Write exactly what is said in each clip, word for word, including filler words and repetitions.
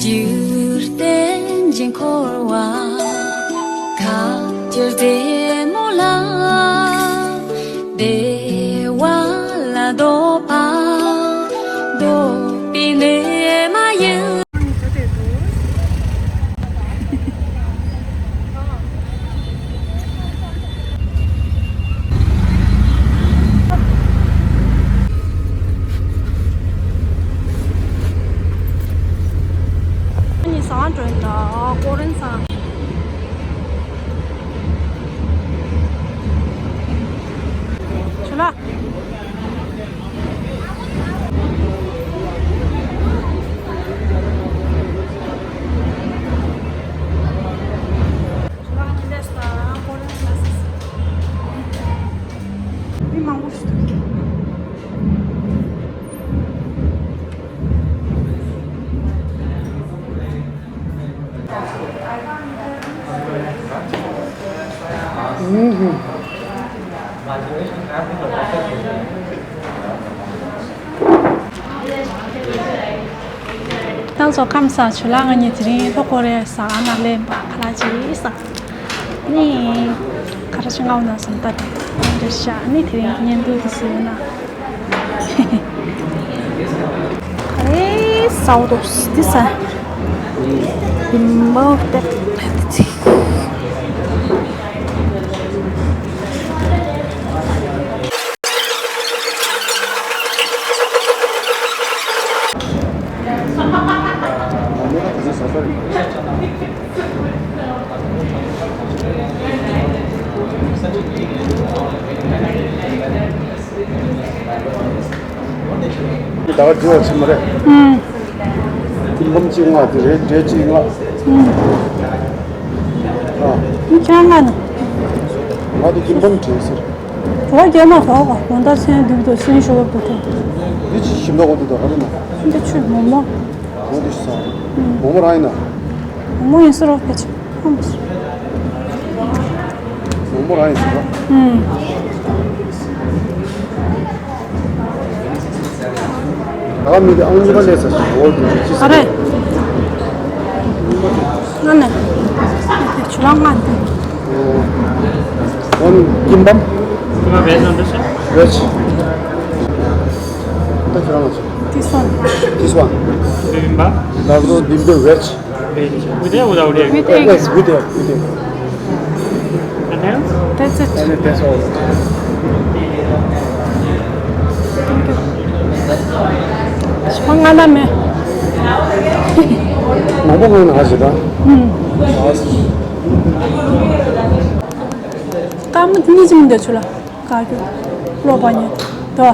རྒྱུ་རྟེན་ཅིང་འཁོར་བ། ཁ་ཁྱེར་རྩེ་མོ་ལ། བདེ་བ་ལ་འདོད་པ། འདོད་པའི་གནས་མ་ཡིན། ཉི་ཟ་འགྲོ་ཡིན་ད། ཀོ་རིན་ས། ཆུ་ལ། མི་མང་པོ་ཞིག་འདུག་ད་ཚོ་ཁམས་བཟང་། ཆུ་ལ་ང་གཉིས་དེ་རིང་ལྷོ་ཀོ་རི་ཡའི་ཟ་ཁང་ནང་སླེབས་པ། ཁ་ལག་ཅིག་ཟ། ནི་ཁ་ར་ཅིག་ང་འོ་ན་སོང་ད་དེ་འདྲ་ཤག་ནི་དེ་རིང་བརྙན་ཐུང་དེ་བཟོས་ན། ཨེ་ཟ་འོ་དོ་དེ་ཟ། བིམ་བོ་ཏེ། ད་ག་བྲིས་པ་ཆེན་མོ་རེད། ཨུམ། ཀིམ་པམ་གཅིག་ལྔ་དེ་རེད། འབྲས་གཅིག་ལྔ། ཨུམ། ཨ། ཁྱེད་ལྔ་ནི། ང་དེ་ཀིམ་པམ་བྲིས་ཟེར། བོ་རྒྱ་མ་གོ་གོ་གོང་ད་སེན་དུབ་དོ་སེན་ཤོ་བབ་དོ་དོ། འདི་ཅི་ཞིམ་མདོག་གོ་འདུག་དོ་ཧ་རི་ན། འདི་ཆུ་མོག་མོག་མོག་འདི་ཤི་ས། མོག་མོག་རང་ཡིན་ན། མོག་མོག་ཡིན་ས་རོ་ཕལ་ཆེར། མོག་མོག་རང་ཡིན་ས་རོ། ཨུམ། ད་མི་དེ་ཨང་གཉིས་པ་ལས་ས་ཞིག་འོ་དེ་ཅི་ས། ཨ་རེ། ང་ནི། ཆུ་ལ་ང་འདི། ཨོ། ཀིམ་པམ། ཀིམ་པམ་བེ་ཇི་ནང་འདི་ཤ། བེ་ཇི། ད་ཁྱེད་རང་ལ་ཆུ། This one. This one. Bibimbap. That was bibimbap veg. Veg. With egg or without egg? With egg. Yes, with egg, with egg. And else? That's it. And that's all. Thank you. ང་ལ་མེད། མང་པོ་ངང་ན་ཧ་ཞེ་ད། ཨུམ། ཀ་མ་ནི་ཅི་མི་འདོད་ཆུ་ལ། ཀ་རྒྱུ། ལོ་པ་ཉེ། དོ།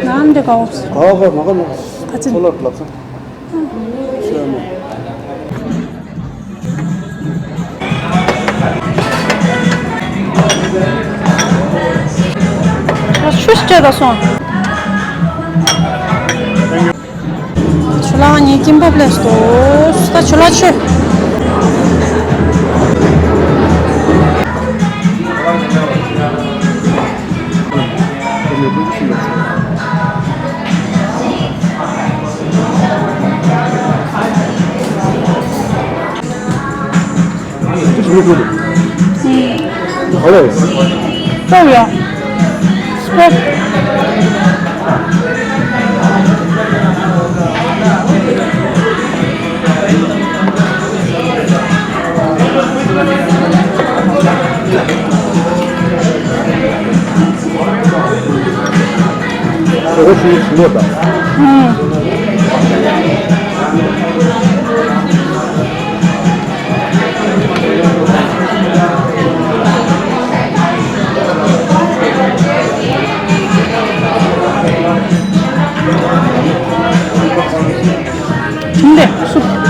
ནང་འདི་ག་འོབས། ག་ག་མ་ག་མ། ཁ་ཅིན། ཚོ་ལ་ལབ་ས། ཆུ་སྤྲད་ད་སོང་། ཆུ་ལ་ངའི་ཀིམ་པབ་ལས་སོ། ད་ཆུ་ལ་ཆུ། Hello. Sorry. Spread. ཨུམ། འདི་སུ།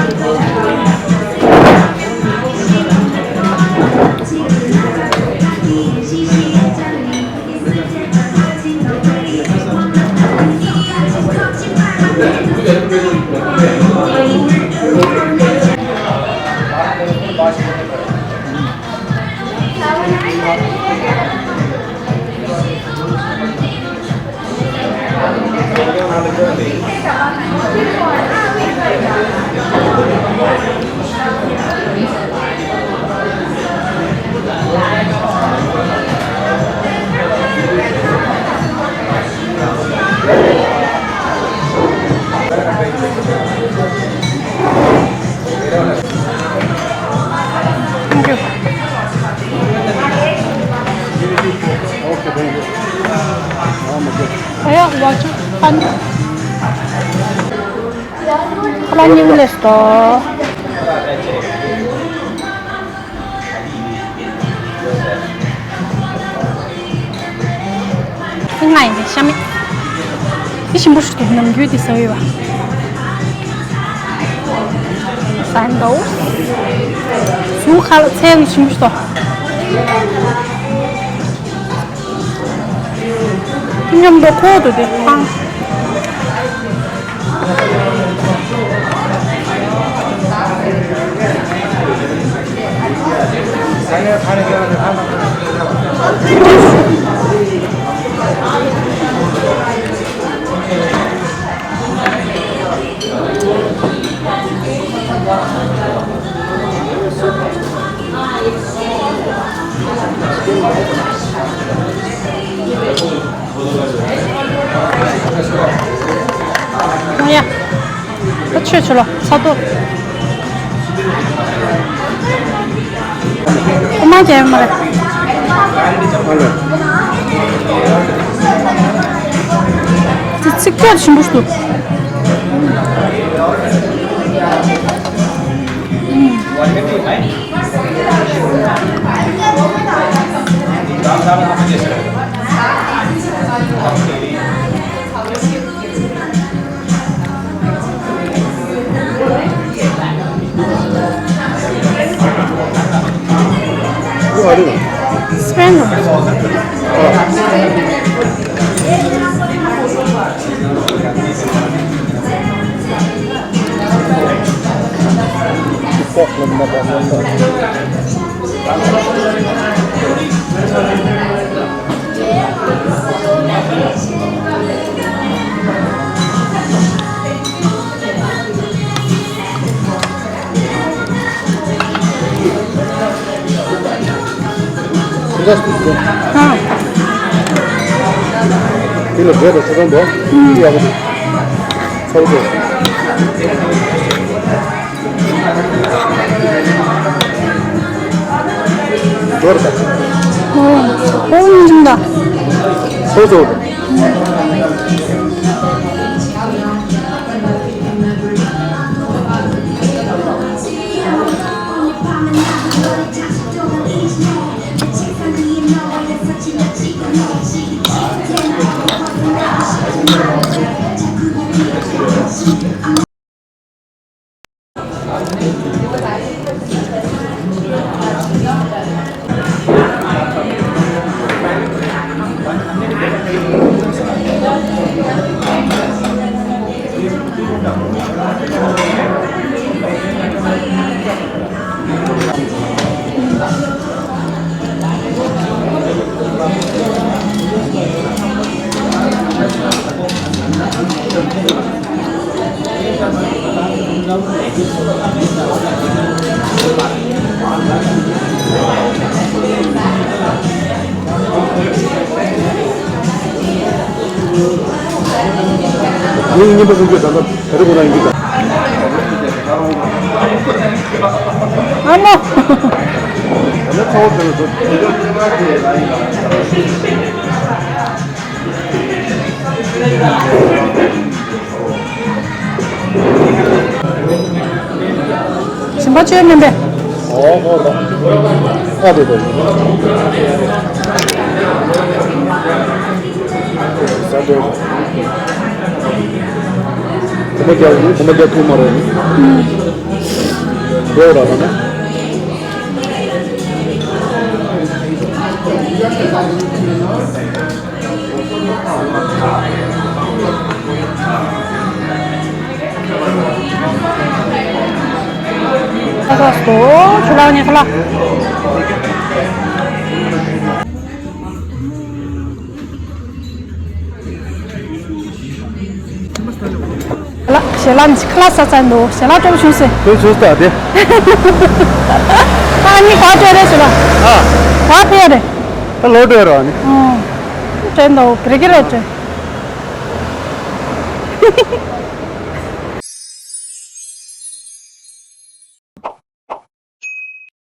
ཨ་ནི་ལེ་སྟོ། ང་ཡིན་ཤ་མེད། འདི་ཞིམ་པོ་ཞིག་འདུག་ནམ་རྒྱུན་འདི་ཟ་ཡོད་པ། ཟ་འདུག་ཟུར་ཁ་ལ་ཚལ་ཞིམ་པོ་ཞིག་འདུག་མཉམ་དུ་ཁོག་ཏུ་དེ་ཕང་། ཨོ་ཡ། ད་ཆོས་ཆོས་ལོ་ཚ་ཏོ། ཨོ་མ་རྒྱལ་མ་རེད། ཚིག་སྐད་ཞིམ་པོ་ཞིག་འདུག་སི་པན་རུ། དེ་ལ་འབྲས་དང་ཆ་ཚང་འདུག་ཨ། ཡག་པོ་འདུག་ཚ་བོ་འདུག་འགྲོ་རེད་ད། ཨོ། ཨོ་འཇིམ་ད། ཚོ་ཚོ། ཉིན་གཉིས་པ་སུམ་ཅུ་ད་ལྟ་ད་རེས་ཁོ་ན་ཡིན་གྱི་ད། ཨ་མ། ད་ནི་ཚོགས་དེ་ལ་ཚོགས། ཞིམ་པ་བཅོས་མིན་པས། ཨོ་ཧོ་ལ། ཨ་དེ་དེ། ས་དེ། གོམ་པ་རྒྱག་གོམ་པ་རྒྱག་ཐུབ་མ་རེད། འགྲོ་ར་ལ་ན། ཁ་ཁ་སོ། ཆུ་ལག་ཉེ་ཁ་ལ། ལ་ཞལ་ལག་ཁ་ལག་ཟ་ཚར་འདུག་ཞལ་ལག་སྤྲོ་པོ་བྱུང་ཟེར། དེ་བྱུང་ཟེར་དེ། ཨ་ནི་ག་བྲོས་རེད་ཟེར་ལ། ཨ། ག་ཕེ་རེད། ད་ལོ་བྲོས་ར་ནི། ཨོ། བྲོས་འདུག་བེ་རི་ཀི་ལ་བྲོས།